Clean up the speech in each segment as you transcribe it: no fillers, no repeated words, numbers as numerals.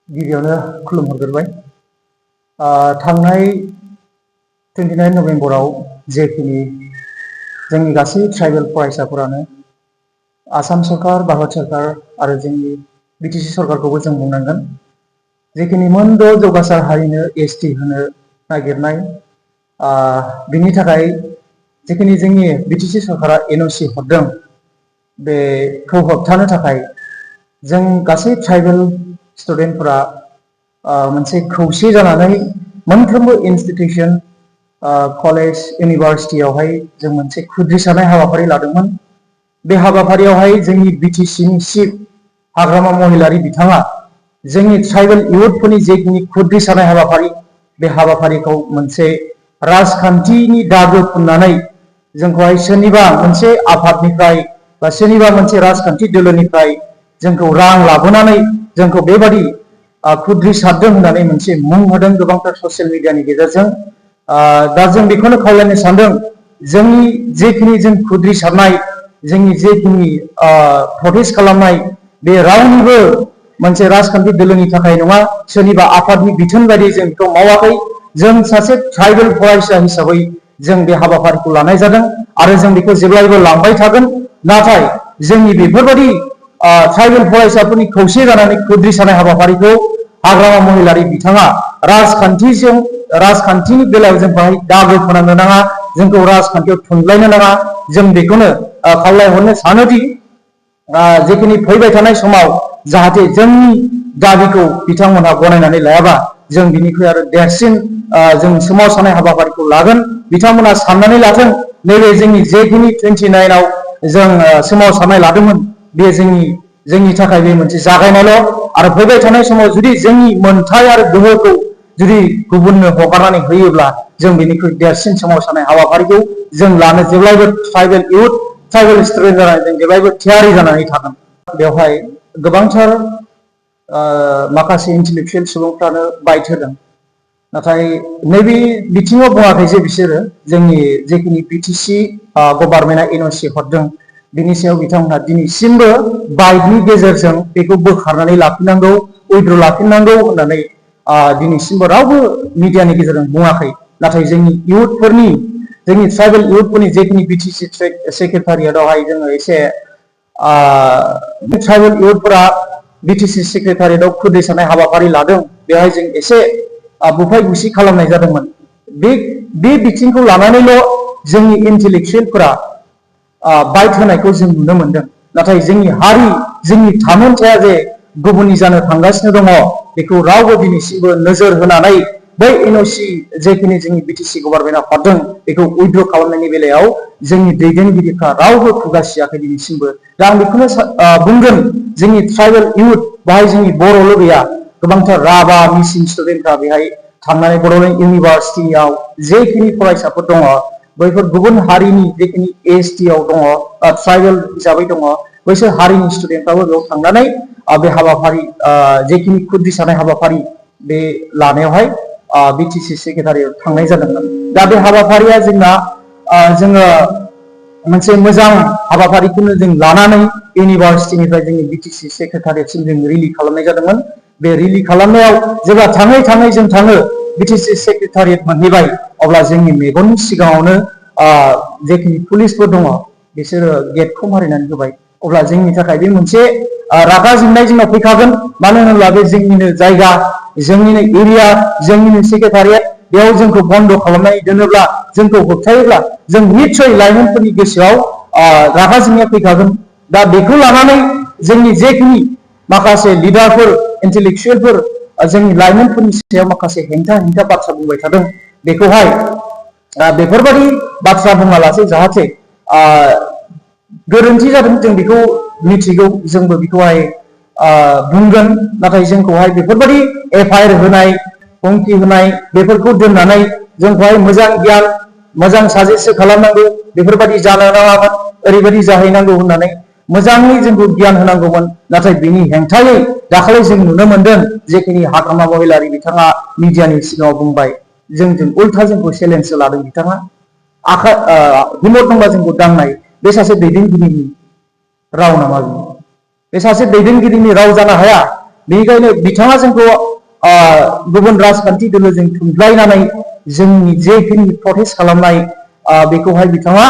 गिबियावनो खुलुमहरग्रोबाय। थांनाय 29 नभेम्बराव जेखिनि जोंनि गासै ट्राइबेल फरायसाफोरानो आसाम सरकार, भारत सरकार आरो जोंनि बिटिसि सरकारखौबो जों बुंनांगोन, जेखिनि मोनद' जौगासार हारिनो एसटि होनो नागिरनाय, बिनि थाखाय जेखिनि जोंनि बिटिसि सरकारा एनअसि हरदों, बेखौ होबथानो थाखाय जों गासै ट्राइबेल स्टुडेन्टफोरा मोनसे खौसे जानानै मोनफ्रोमबो इनस्टिटिउसन, कलेज, इउनिभार्सिटियावहाय जों मोनसे खुद्रिसानाय हाबाफारि लादोंमोन। बे हाबाफारियावहाय जोंनि बिटिसिनि चिफ हाग्रामा महिलारि बिथाङा जोंनि ट्राइबेल इउथफोरनि जेखिनि खुद्रिसानाय हाबाफारि, बे हाबाफारिखौ मोनसे राजखान्थिनि दागो फुननानै जोंखौहाय सोरनिबा मोनसे आफादनिफ्राय बा सोरनिबा मोनसे राजखान्थि दोलोनिफ्राय जोंखौ रां लाबोनानै जोंखौ बेबादि खुद्रिसारदों होननानै मोनसे मुं होदों गोबांथार ससियेल मिडियानि गेजेरजों। दा जों बेखौनो खावलायनो सानदों, जोंनि जेखिनि जों खुद्रिसारनाय, जोंनि जेखिनि प्रटेस्ट खालामनाय, बे रावनिबो मोनसे राजखान्थि दोलोनि थाखाय नङा, सोरनिबा आफादनि बिथोन बायदि जों बेखौ मावाखै। जों सासे ट्राइबेल फरायसा हिसाबै जों बे हाबाफारिखौ लानाय जादों आरो जों बेखौ जेब्लायबो लांबाय थागोन। नाथाय जोंनि बेफोरबायदि ट्राइबेल फरायसाफोरनि खौसे जानानै खुद्रिसानाय हाबाफारिखौ हाग्रामा महिलारि बिथाङा राजखान्थिनि बेलायाव जोंखौहाय दागो फोनांनो नाङा, जोंखौ राजखान्थियाव थुनज्लायनो नाङा। जों बेखौनो खावलायहरनो सानोदि जेखिनि फैबाय थानाय समाव जाहाथे जोंनि दाबिखौ बिथांमोनहा गनायनानै लायाबा जों बिनिख्रुइ आरो देरसिन जों सोमावसारनाय हाबाफारिखौ लागोन। बिथांमोना साननानै लाथों, नैबे जोंनि जेखिनि 29आव जों सोमावसारनाय लादोंमोन, बे जोंनि थाखाय बे मोनसे जागायनायल'। आरो फैबाय थानाय समाव जुदि जोंनि मोनथाय आरो गोहोखौ जुदि गुबुननो हगारनानै होयोब्ला जों बेनिख्रुइ देरसिन सोमावसारनाय हाबाफारिखौ जों लानो जेब्लायबो ट्राइबेल इउथ, ट्राइबेल स्टुडेन्ट जानानै जों जेब्लायबो थियारि जानानै थागोन। बेवहाय गोबांथार माखासे इन्टेलेक्सुयेल सुबुंफ्रानो बाइट होदों, नाथाय नैबे बिथिङाव बुङाखै जे बिसोरो जोंनि जेखिनि बिटिसि गभर्नमेन्टआ एनअसि हरदों, बिनि सायाव बिथांमोनहा दिनैसिमबो बाइटनि गेजेरजों बेखौ बोखारनानै लाफिननांगौ, उइद्र' लाफिननांगौ होननानै दिनैसिमबो रावबो मिडियानि गेजेरजों बुङाखै। नाथाय जोंनि ट्राइबेल इउथफोरनि जेखिनि बिटिसि सेक्रेटारियेटआवहाय जोङो एसे ट्राइबेल इउथफोरा बिटिसि सेक्रेटारियेटआव खुद्रिसानाय हाबाफारि लादों, बेवहाय जों एसे बुफाय बुसि खालामनाय जादोंमोन। बे बिथिंखौ लानानैल' जोंनि इन्टेलेक्सुयेलफोरा बाइट होनायखौ जों नुनो मोनदों। नाथाय जोंनि हारि, जोंनि थामोनथाया जे गुबुननि जानो थांगासिनो दङ, बेखौ रावबो दिनैसिमबो नोजोर होनानै बै एनअसि जेखिनि जोंनि बिटिसि गभर्नमेन्टआ हरदों, बेखौ उइद्र' खालामनायनि बेलायाव जोंनि दैदेनगिरिफ्रा रावबो खुगासियाखै दिनैसिमबो। दा आं बेखौनो बुंगोन, जोंनि ट्राइबेल इउथ, बाहाय जोंनि बर'ल' गैया, गोबांथार राभा, मिसिं स्टुडेन्टफ्रा बेहाय थांनानै बड'लेण्ड इउनिभार्सिटियाव जेखिनि फरायसाफोर दङ, बैफोर गुबुन हारिनि जेखिनि एसटिआव दङ, ट्राइबेल हिसाबै दङ, बैसोर हारिनि स्टुडेन्टफ्राबो बेयाव थांनानै बे हाबाफारि जेखिनि खुद्रिसानाय हाबाफारि बे लानायावहाय बिटिसि सेक्रेटारियेट थांनाय जादोंमोन। दा बे हाबाफारिया जोङो मोनसे मोजां हाबाफारिखौनो जों लानानै इउनिभार्सिटिनिफ्राय जोंनि बिटिसि सेक्रेटारियेटसिम जों रिलि खालामनाय जादोंमोन। बे रिलि खालामनायाव जेब्ला थाङै थाङै जों थाङो, बिटिसि सेक्रेटारियेट मोनहैबाय, अब्ला जोंनि मेगननि सिगाङावनो जेखिनि पुलिसफोर दङ, बिसोरो गेटखौ मारिनानै होबाय। अब्ला जोंनि थाखाय बे मोनसे रागा जोंनाय जोंनाव फैखागोन। मानो होनोब्ला बे जोंनिनो जायगा, जोंनिनो एरिया, जोंनिनो सेक्रेटारियेट, बेयाव जोंखौ बन्द' खालामनानै दोनोब्ला, जोंखौ होबथायोब्ला जों निस्सय लाइमोनफोरनि गोसोआव रागा जोंनाया फैखागोन। दा बेखौ लानानै जोंनि जेखिनि माखासे लिडारफोर, इन्टेलेक्सुयेलफोर जोंनि लाइमोनफोरनि सायाव माखासे हेंथा बाथ्रा बुंबाय थादों, बेखौहाय बेफोरबायदि बाथ्रा बुङालासे जाहाथे गोरोन्थि जादों, जों बेखौ मिथिगौ, जोंबो बेखौहाय बुंगोन। नाथाय जोंखौहाय बेफोरबायदि एफआइआर होनाय, हुमखि होनाय, बेफोरखौ दोननानै जोंखौहाय मोजां गियान, मोजां साजेस्ट खालामनांगौ, बेफोरबायदि जानो नाङामोन, ओरैबायदि जाहैनांगौ होननानै मोजाङै जोंखौ गियान होनांगौमोन। नाथाय बिनि हेंथायै दाखालि जों नुनो मोनदों, जेखिनि हाग्रामा महिलारि बिथाङा मिडियानि सिगाङाव बुंबाय, जोंजों उल्था जोंखौ चेलेन्जसो लादों बिथाङा। हिम्मत दंबा जोंखौ दांनाय। बे सासे दैदेनगिरिनि राव नामा? बे सासे दैदेनगिरिनि राव जानो हाया। बेनिखायनो बिथाङा जोंखौ गुबुन राजखान्थि दोलोजों थुनज्लायनानै जोंनि जेखिनि प्रटेस्ट खालामनाय बेखौहाय बिथाङा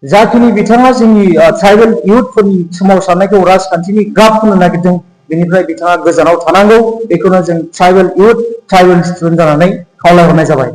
जाखिनि बिथाङा जोंनि ट्राइबेल इयुथफोरनि सोमावसारनायखौ राजखान्थिनि गाब होनो नागिरदों बेनिफ्राय बिथाङा गोजानाव थानांगौ बेखौनो जों ट्राइबेल इयुथ ट्राइबेल स्टुडेन्ट जानानै खावलायहरनाय जाबाय।